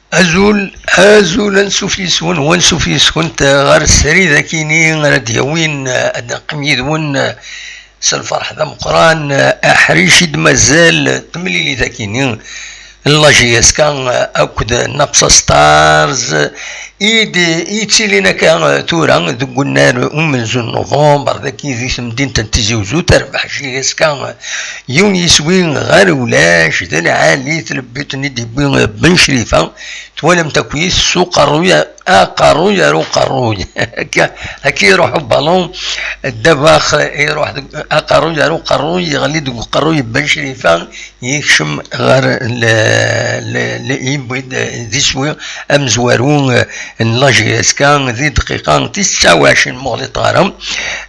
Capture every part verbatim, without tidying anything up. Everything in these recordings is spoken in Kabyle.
Azul, azul, ansuf yes-wen, wansuf yes-kent ɣer srid akini ara d-yawin, ad neqqim yid-wen s lferḥ d ameqqran, aḥric i d-mazal temlilit akini n la J S K akked Napsa Stars i d-, i yettilin akka tura deg unnar umenzu n november dagi di temdint n Tizi Uzzu. Terbeḥ J S K yiwen yiswi ɣer ulac, d lɛali tlebbiṭ-nni d-yewwi Ben Crifa. Twalam takuyt s uqerruy, aqerruy ar uqerruy. Akka, akka iruḥ ubalun, ddabax iruḥ deg aqerruy ar uqerruy, yeɣli deg uqerruy Ben Crifa, yekcem ɣer le-, le-, le-, yewwi-d d iswi amezwaru, eh, n la J S K di dqiqa tis tesɛa u ɛecrin, ma ɣliṭ ara.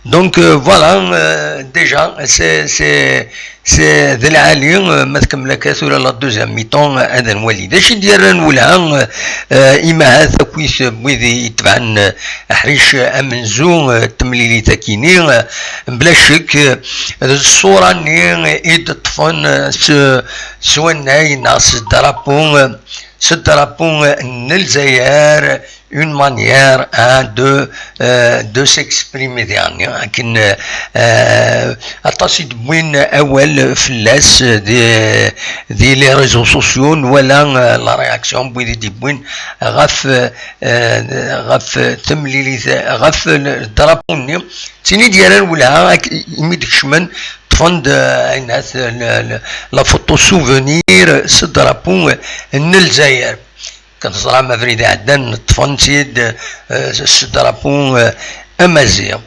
Donc, euh, voilà, euh, déjà, c'est, c'est, c'est d lɛali, euh, ma tkemmel akka tura la deuxième mi-temps, euh, ad nwali. D acu i d-yerran welha, euh, euh, imahat akkit n wid i yetebɛen, euh, aḥric amenzu, euh, n temlilit akini, euh, bla ccek, euh, d ṣṣura-nni i d-ṭṭfen, euh, s, s wannay neɣ s drapeau, euh, s drapeau, euh, n Lezzayer, une manière, hein, de, euh, de s'exprimer, diɣen akken, euh, aṭas i d-wwin awal fell-as di, di les réseaux sociaux, nwala, euh, la réaction n wid i d-yewwin ɣef, euh, ɣef temlilit, ɣef drapeau-nni. D tin i d-yerran welha ak-, imi d-kecmen, ṭṭfen-d, euh, ayen at-, le-, le-, la photo souvenir s drapeau n Lezzayer. Akken teẓram, abrid iɛeddan ṭṭfen-tt-id, eh, s drapeau, eh, amaziɣ.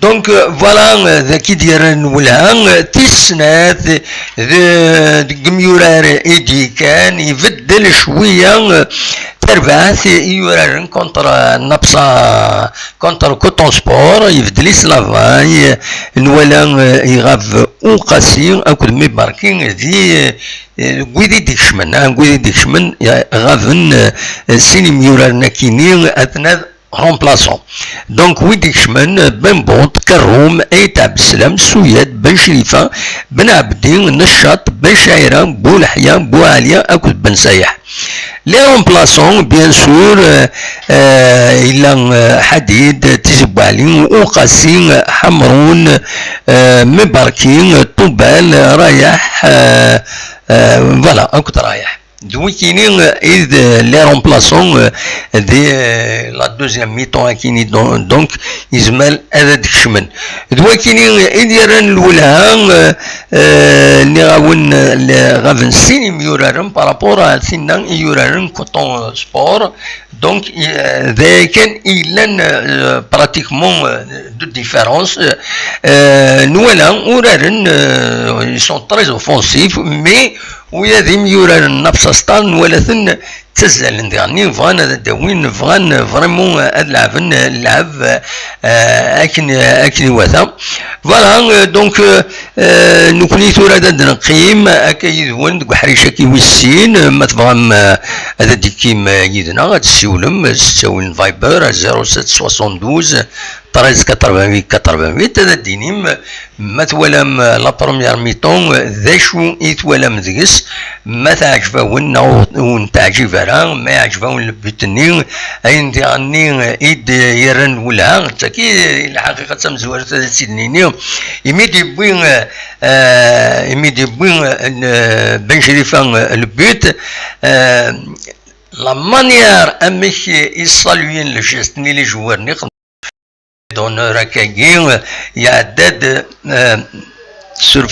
Donc, eh, voilà, eh, d aki d-yerran welha, eh, tis snat, eh, de-, deg imyurar i d-yekkan, ibeddel cwiya, eh, tarbaɛt i yuraren contre, eh, Napsa, contre Coton Sport, ibeddel-itt la veille, eh, nwala, eh, iɣab Uqasi akked Mibarki di, eh, Eh, deg wid i d-ikecmen, ah, deg wid i d-ikecmen, ya, ɣaben, eh, sin imyuraren akini, atnad remplaçant. Donc, wid ikecmen, eh, Ben Bot, Karrum, Ayt Abdeslam, Suyad, Ben Crifa, Ben Abdi, Neccaṭ, Ben Caira, Buleḥya, Buɛali akked Ben Sayeḥ. Les remplaçants, bien sûr, eh, eh, yella, eh, Ḥadid, Tizi Buɛli, Uqasi, Ḥamrun, eh, Mibarki, Ṭubal, Rayeḥ, eh, Euh, voilà, akked Rayeḥ. D wikini, euh, i d, euh, les remplaçants, euh, di, euh, la deuxième mi-temps akini, don-, donc, izmer ad d-kecmen. D wakini, euh, i d-yerran lwelha, euh, euh, nniɣ-awen, euh, le-, ɣaben sin imyuraren par rapport à tinna i yuraren Coton, euh, Sport. Donc, euh, d ayen kan i yellan, euh, pratiquement, euh, de différence. Euh, nwala uraren, euh, ils sont très offensifs, mais ula d imyuraren n Napsa Stars nwala-ten ttazzalen diɣen, bɣan ad d-awin, bɣan vraiment ad leɛben, euh, lɛeb, euh, akken, akken iwata. Voilà, euh, donc, euh, euh, nekkni tura ad d-neqqim akka yid-wen deg uḥric-agi wis sin, euh, ma tebɣam, euh, ad d-tekkim, euh, yid-neɣ, ad tessiwlem, euh, s ttawil n Viber, zéro sept soixante-douze treize quatre-vingt-huit quatre-vingt-huit, ad d-tinim ma twalam, euh, la première mi-temps, euh, d acu i twalam deg-s, ma teɛǧeb-awen neɣ ur, ur wen-teɛǧib ara, ma yeɛǧeb-awen le but-nni, ayen diɣen-nni i d-yerran lwelha, d tagi i lḥaqiqa d tamezwarut ad tt-id-nini, imi d-yewwi, euh, imi d-yewwi, euh, Ben Crifa, euh, le but, euh, la manière amek i saluyen le geste-nni les joueurs-nni, d'honneur akkagi, euh, iɛedda-d, euh, sur